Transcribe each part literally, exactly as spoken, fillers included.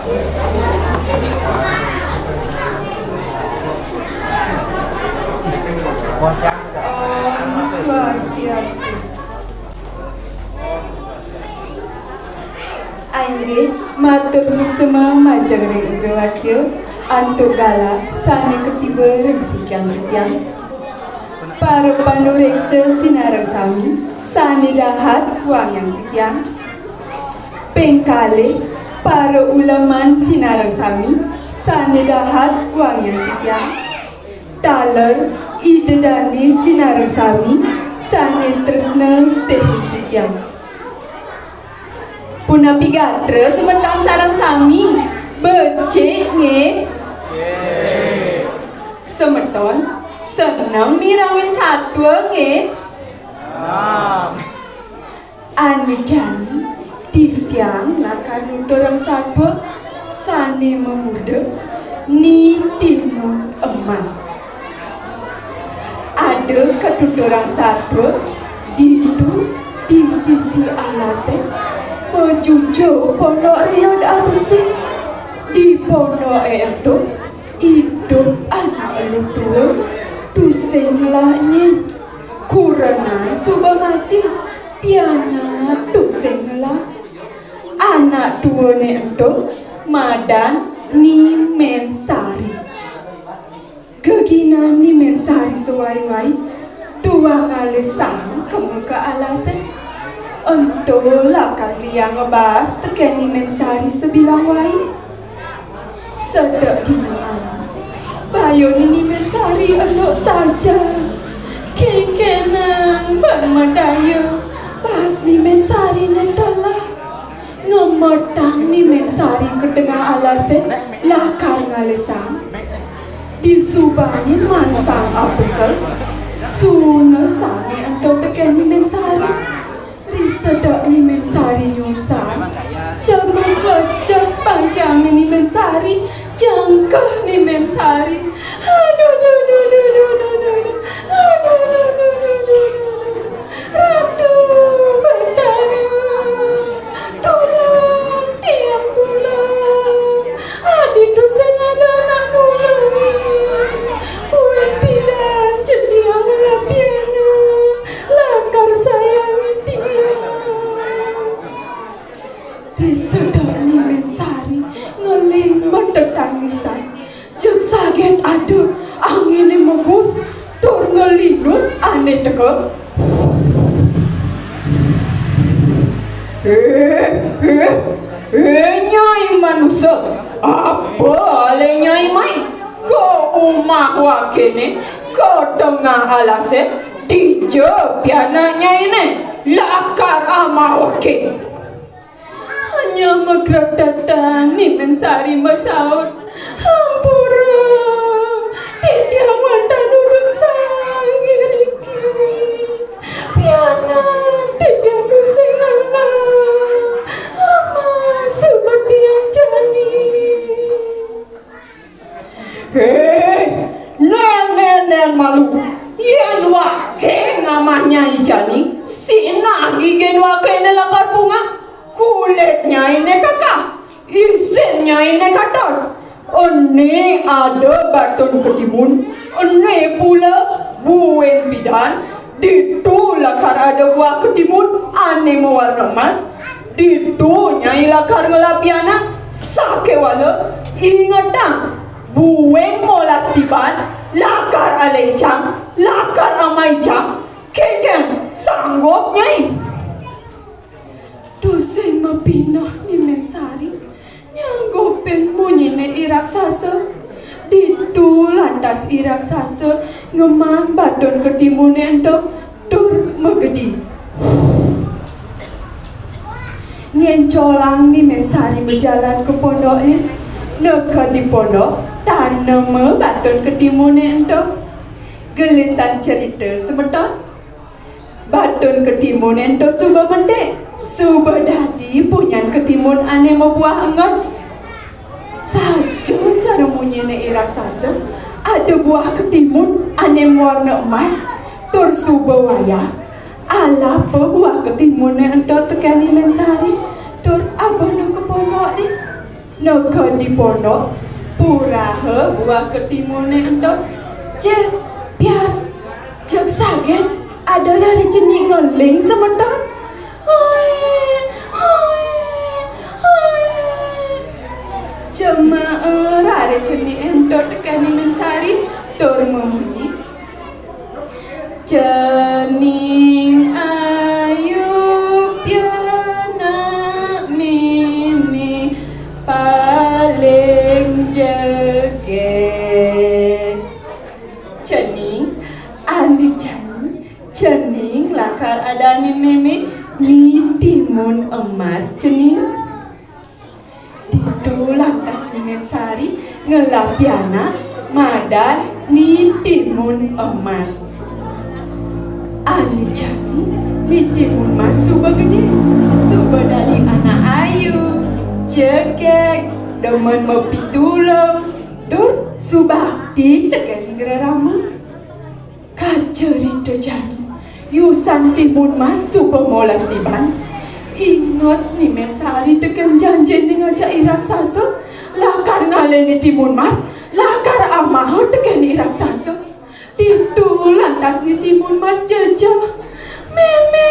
Om Swastiastu. Inggih, matur suksma majeng ring Ugrawakya antuk galah sane katiba ring sikian titiang. Para panureksa sinareng sami sane dahat wangiang titiang. Ping kalih, para uleman sinareng sami sane dahat wangiang titiang. Taler, Ida Dane sinareng sami sane tresna sihin titiang. Punapi gatra semeton sareng sami? Becik nggih? Semeton seneng mirengin satua nggih? Ane jani, titiang lakar nuturang satua sane mamurda Ni Timun Emas. Ada katuturang satua ditu di sisi alase, majujuk pondok riod abesik. Di pondoke ento idup anak lutua, tusing ngelah nyen. Kurenan suba mati, pianak tusing ngelah. Anak tuane ento madan Ni Men Sari. Geginan Ni Men Sari sawai-wai, tuah ngalih saang kema ka alase. Ento lakar liang ngebas teken Ni Men Sari sabilang wai. Sedek dina anu, bayun Ni Men Sari enu saja. Kenkenang ban madaya, bas Ni Men Sari ne telah. Ngemetang Ni Men Sari ka tengah alase, lakar ngalih saang. Disubané mansang apesel, suna sangé ento tekén Ni Mén Sari. Ri sedek Ni Mén Sari nyungsang, cemek lecek pangkiangné Ni Mén Sari, jangkeh Ni Mén Sari. Aduh, duh, duh, duh, duh, duh, duh, duh. Aduh, duh, duh, duh, duh, duh, duh, duh. Ratu Betara, tulung tiang tulung. Adi tusing ada anak nulungin. Buin pidan jediang ngelap pianak, lakar sayangin tiang. Ri sedek Ni Mén Sari ngeling matetangisan. Jeg saget ada anginé megus tur ngelinus ané teka. Eh, eh, eh, Nyai manusa, apa alih Nyai mai? Ka umah wakéné, ka tengah alasé, dija pianak Nyainé, lakar amah waké. Hanya makretetan Ni Mén Sari masaut, "Ampura, titiang wantah nuduh sangiriki. Pianak titiang tusing ngelah, amah suba tiang jani." Hé, nén, nén, nén malu. Yén waké ngamah Nyai jani, sinah gigin wakéné lakar bungah. Kulit Nyainé kakah, isin Nyainé katos. Ené ada batun ketimun, ené pula buin pidan, ditu lakar ada buah ketimun ané mawarna emas, ditu Nyai lakar ngelah pianak, sakéwala ingetang, buin molas tiban, lakar alih icang, lakar amah icang, kénkén sanggup Nyai. Tusing mapineh Ni Mén Sari nyanggupin munyiné i raksasa. Ditu lantas i raksasa ngemang batun ketimuné ento tur magedi. Ngéncolang Ni Mén Sari majalan ka pondokné. Neked di pondok, tanema batun ketimuné ento. Gelisan cerita semeton. Batun ketimun ento suba mentik, suba dadi punyan ketimun ané mabuah enget. Saja cara munyiné i raksasa, ada buah ketimun ané mawarna emas, tur suba wayah, alapa buah ketimuné ento tekén Ni Mén Sari, tur abana ka pondokné. Neked di pondok, puraha buah ketimuné ento. Ces, piar, jeg saget, ada raris cening ngeling semeton. Hoi, hoi, hoi. Jemaah raris cening ento tekén Ni Mén Sari, tur mamunyi. Cening ayu pianak mimi paling jegég. Cening, ané jani, cening lakar adanin mémé Ni Timun Emas, cening. Ditu lantas Ni Mén Sari ngelah pianak madan Ni Timun Emas. Ané jani, Ni Timun Emas suba gedé, suba dadi anak ayu, jegég, demen mapitulung, tur subakti tekén ring rerama. Kacerita jani, yusan Timun Mas suba molas tiban. Inget Ni Mén Sari tekén janjiné ngajak I Raksasa, lakar ngalahin Timun Mas, lakar amaha tekén I Raksasa. Ditu lantas Ni Timun Mas jejeh. "Mémé,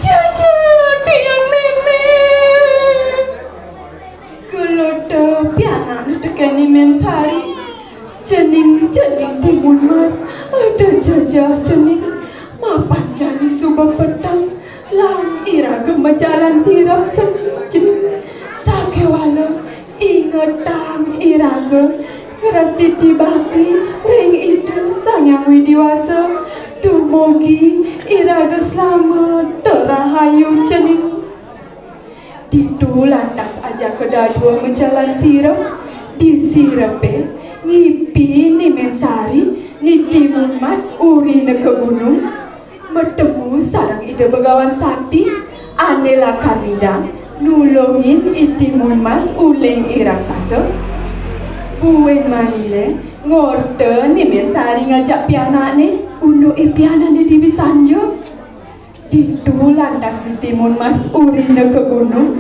jejeh tiang mémé." Gelut pianakné tekén Ni Mén Sari. "Cening, cening Timun Mas, ada jejeh cening. Mapan jani suba peteng, lan iraga majalan sirep seni cening. Sakéwala ingetang iraga ngrastiti bakti ring Ida Sang Hyang Widi Wasa, dumugi iraga slamet tur rahayu cening." Ditu lantas ajaka dadua majalan sirep. Di sirepé, ngipi Ni Mén Sari, Ni Timun Mas urina ka gunung, matemu sareng Ida Begawan Sakti ané lakar nyidang nulungin I Timun Mas uling I Raksasa. Buin maniné, ngorta Ni Mén Sari ngajak pianakné, unduké pianakné Déwi Sanja. Ditu lantas Ni Timun Mas urina ka gunung.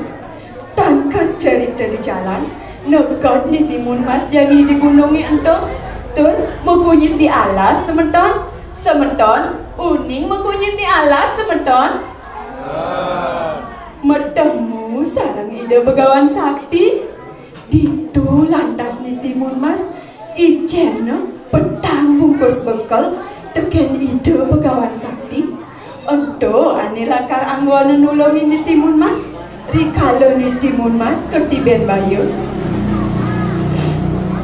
Tan kacerita di jalan, neked Ni Timun Mas jani di gunungé ento, tur makunyit di alas, semeton. Semeton, uning makunyit di alas, semeton. Matemu sareng Ida Begawan Sakti. Ditu lantas Ni Timun Mas icénang petang bungkus bekel tekén Ida Begawan Sakti. Ento ané lakar anggona nulungin Ni Timun Mas, rikala Ni Timun Mas katibén baya.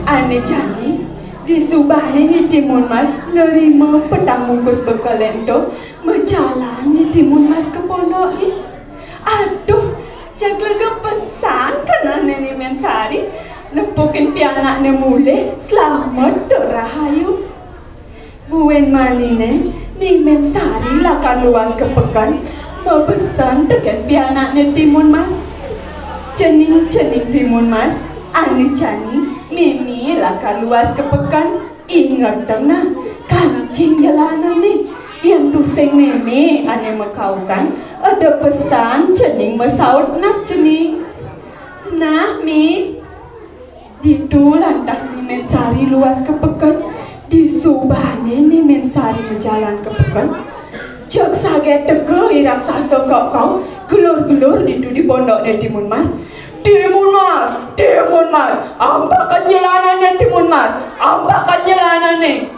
Ané jani, disubané Ni Timun Mas nrima petang bungkus bekel ento, majalan Ni Timun Mas ka pondoké. Aduh, jeg lega pesan kenehné Ni Mén Sari, nepukin pianakné mulih slamet tur rahayu. Buin maniné, Ni Mén Sari lakar luas ka peken, mabesen tekén pianakné Timun Mas. "Cening, cening Timun Mas, ané jani mémé lakar luas ka peken. Ingetang nah, kancing jelanané. Yén tusing mémé ané makaukan, eda pesan cening masaut nah cening." "Nah, Mé." Ditu lantas Ni Mén Sari luas ka peken. Disubané Ni Mén Sari majalan ka peken, jeg saget teka I Raksasa kau-kau, gelur-gelur ditu di pondokné Timun Mas. "Timun Mas, Timun Mas, ampakan jelanané Timun Mas, ampakan jelanané."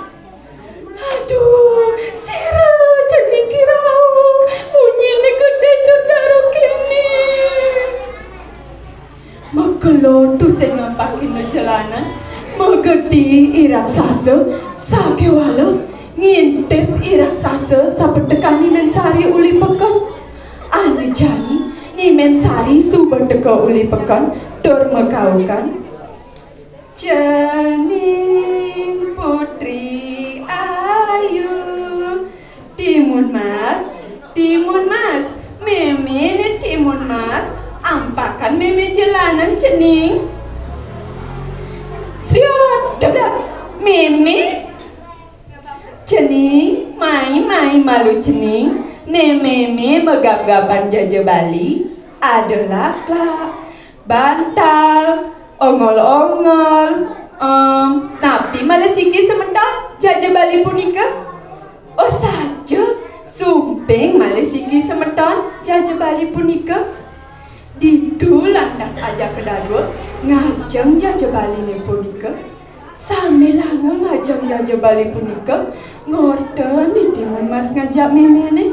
"Aduh, sira cening kira, munyiné gedé tur karo kéné." Makelo tusing ngampakin jelanan, magedi I Raksasa, sakéwala ngintip I Raksasa sapatekan Ni Mén Sari uli peken. Ané jani, Ni Mén Sari suba teka uli peken, tur makaukan, "Cening putri ayu, Timun Mas, Timun Mas, mémé né Timun Mas, ampakan mémé jelanan cening." "Sriot, dadak, mémé?" "Cening, mai, mai malu cening, né mémé magapgapan jaja Bali, ada laklak, bantal, Ongol-ongol. Em, napi malih siki semeton jaja Bali punika? Oh, saja, sumping malih siki semeton jaja Bali punika. Ditu lantas ajaka dadua ngajeng jaja Baline punika. Sambilanga ngajeng jaja Bali punika, ngorta Ni Timun Mas ngajak méméné.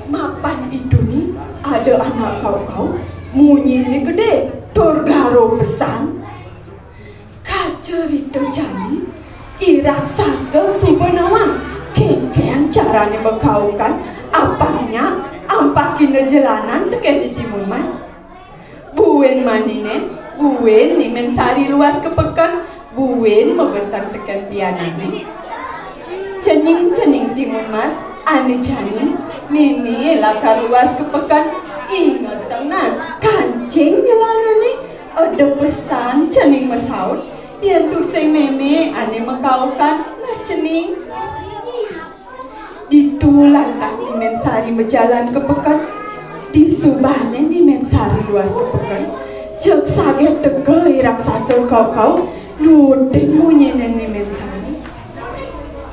Mapan ituni ada anak kau-kau, munyinné gedé, tur garo pesan. Kacarita jani, I Raksasa suba nawang kénkén carané makaukan, apang nyak ampakina jelanan tekén Ni Timun Mas. Buin maniné, buin Ni Mén Sari luas ka peken, buin mabesen tekén pianakné. Cening-cening Timun Mas, ané jani, mémé lakar luas ka peken, ingetang nah, kancing jelanané, eda pesan cening masaut, yén tusing mémé ané makaukan, nah cening. Ditu lantas Ni Mén Sari majalan ka peken. Disubané Ni Mén Sari luas ka peken, jeg saget teka I Raksasa kau-kau, nutin munyiné Ni Mén Sari.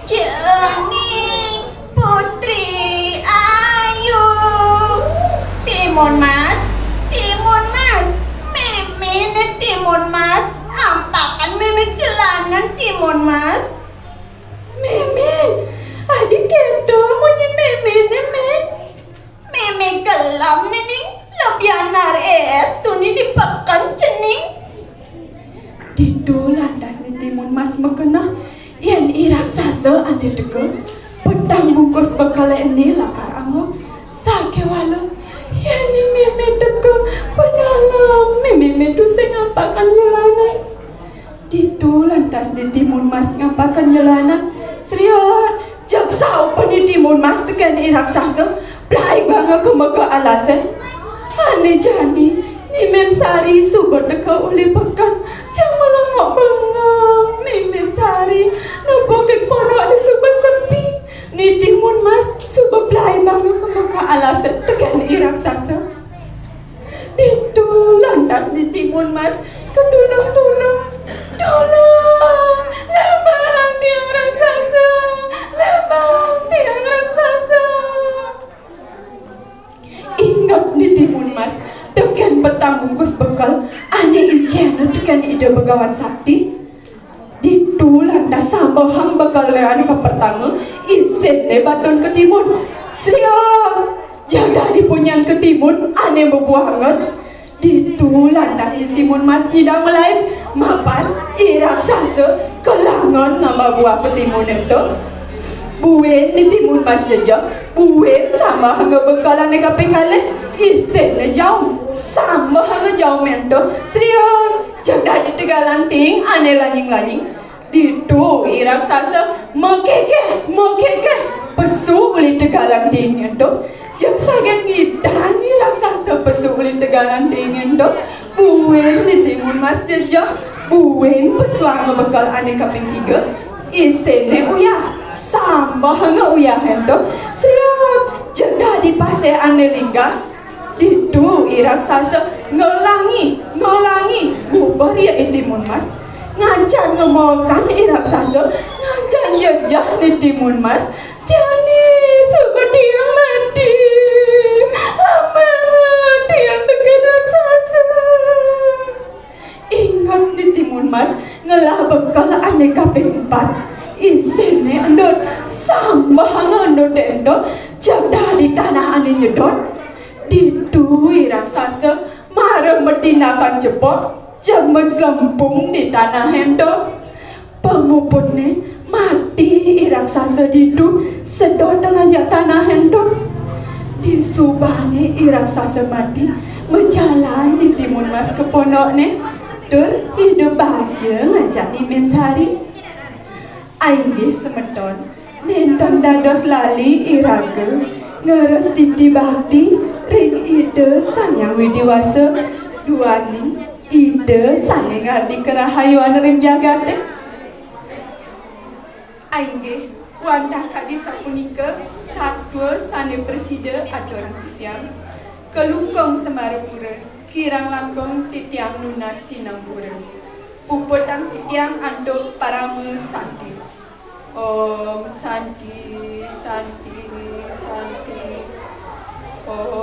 Cening, Putri Ayu. Timun Mas, Timun Mas, méméné Timun Mas, ampakan mémé jelanan Timun Mas. Mémé, adi kéto munyin méméné, Mé? Mémé gelem, Nining, lebihan nar és tuni di peken cening. Ditu lantas Ni Timun Mas makeneh, yén I Raksasa ané teka, petang bungkus bekelé ené lakar angguk. Sakéwala, yén Ni mémé teka, pedalem mémé tusing ampakan jelanan. Ditu lantas Ni Timun Mas ngampakan jelanan. Sriat, jeg saupan Ni Timun Mas tekén I Raksasa, plaibanga ka maka alasé. Ané jani, Ni Mén Sari suba teka uli peken, jeg melengok bengong Ni Mén Sari, nepukin pondokné suba sepi. Ni Timun Mas suba plaibanga ka maka alasé tekén I Raksasa. Ditu lantas Ni Timun Mas katulung-tulung. Tulung! Lebang tiang raksasa! Lebang tiang raksasa! Inget Ni Timun Mas tekén petang bungkus bekel ané icéna tekén Ida Begawan Sakti. Ditu lantas sambehang bekelé ané kapertama, isinné batun ketimun. Sriat! Jadah dipunyan ketimun ané mabuah anget. Ditu lantas Ni Timun Mas nyidang malaib, mapan I Raksasa kalangen ngambah buah ketimun ento. Buin Ni Timun Mas jejeh, buin sambehanga bekel ané kaping kalih, isinné jaum, sambehanga jaum ento. Sriat! Jadah ditegalang tiing ané lanying-lanying. Ditu I Raksasa makékéh, makékéh, pesu uli tegalang tiing ento. Jeg saget ngidang I Raksasa pesu uli tegalang tiing ento. Buin Ni Timun Mas jejeh, buin pesuanga bekel ané kaping tiga. Isinné uyah, sambehanga uyah ento. Sriat! Jadah dipasih ané linggah. Ditu I Raksasa ngelangi, ngelangi, ngubur ia I Timun Mas. Ngancan ngemokan I Raksasa, ngancan jejeh Ni Timun Mas. Jani suba tiang mati. Amah tiang tekén raksasa. Inget Ni Timun Mas ngelah bekel ané kaping empat. Isinné endut, sambehanga endut ento, jadah di tanah ané nyedot. Ditu I Raksasa mara matindakan cepok, jeg majlempung di tanah ento. Pamuputné mati I Raksasa ditu, sedot ngajak tanah ento. Disubané I Raksasa mati, majalan Ni Timun Mas ka pondokné, tur idup bahagia ngajak Ni Mén Sari. Ainggih semeton, nénten dados lali iraga ngrastiti bakti ring Ida Sang Hyang Widi Wasa, duaning Ida sané ngardika rahayuan ring jagaté. Ainggih, wantah kadi sapunika satua sané prasida aturang titiang, Klungkung Semarapura, kirang langkung titiang nunas sinampura. Puputang tiang antuk parama santi. Om santi, santi, santi. Om